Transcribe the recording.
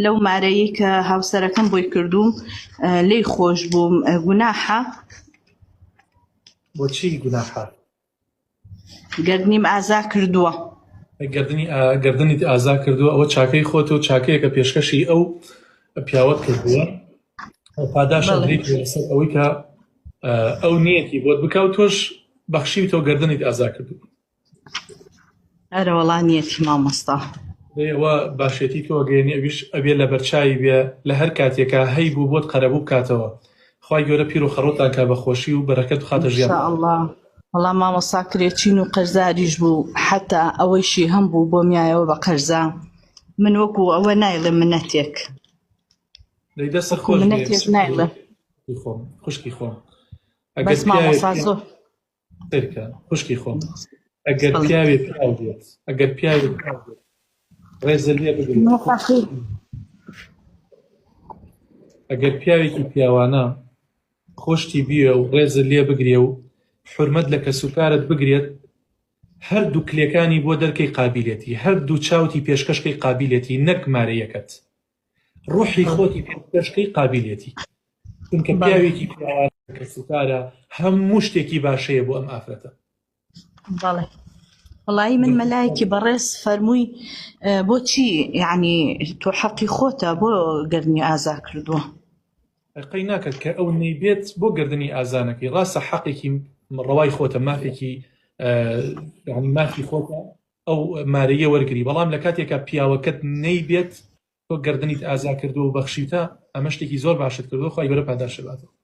لەو مارەیی کە هاوسەرەکەم بۆی کردووم لێی خۆش بووم گوناحە؟ بۆچی گوناحە؟ گەردنیم ئازا کردووە. گەردنی گەردنیت ئازا کردووە ئەوە چاکەی خۆتە و چاکەیەکە پێشکەشی ئەو پیاوەت کردووە پاداش ئەدرێت لەسەر ئەوەی کە ئەو نیەتی بۆت بکە و تۆش بەخشیوتەوە گەردنیت ئازا کردووە. ئەرەوەڵا نیەتی مامۆستا. دەی ئەوە باشێتی تۆ ئەگەیەنی ئەویش ئەبێ لەبەرچاوی بێ لە هەر کاتێکا هەیبوو بۆت قەرەبوو بکاتەوە خوای گەورە پیر و خەڕۆتان کا بە خۆشی و بەرەکەت بخاتە ژیانتانەوە. ان شاء اللە وەڵا مامۆستا کرێچین و قەرزاریش بوو حەتا ئەوەیشی هەم بوو بۆم یایەوە بە قەرزا من وەکو ئەوە نایڵێم منەتێک دەی دەستت وەکو خۆش بێ منەتێک نایڵێم خۆم خوشکی خۆم ئەگەر بەس مامۆستا پیاوێک زۆر سەیرکە خوشکی خۆم ئەگەر پیاوێ پیاو بێت ئەگەر پیاوێ پیاو بێت ڕێزە لێ بگرێت ئەگەر پیاوێکی پیاوانە خۆشتی بیوێ و ڕێزت لێ بگرێ و حورمەت لە کەسوکارت بگرێت هەردوو کلێکانی بۆ دەرکەی قابیلێتی هەردوو چاوتی پێشکەشکەی قابیلێتی نەک مارەیەکەت ڕۆحی خۆتی پێشکەشکەی قابیلێتی چونکە پیاوێکی پیاوانە کەسوکارە هەموو شتێکی باشەیە بۆ ئەم ئافرەتە. بەڵێ وەڵایی من مەلایەکی بەڕێز فەرمووی بۆچی یعنی تۆ حەقی خۆتە بۆ گەردنی ئازا کردووە قەی ناکات کە ئەو نەیبێت بۆ گردنی ئازانەکەی ڕاستە حەقێکی ڕەوای خۆتە مافێکی یعنی مافی خۆتە ئەو مارەیە وەرگری بەڵام لە کاتێکا پیاوەکەت نەیبێت تۆ گەردنیت ئازا کردووە و بەخشیوتە ئەمە شتێکی زۆر باشت کردووە خوای گەورە پاداشت باتەوە.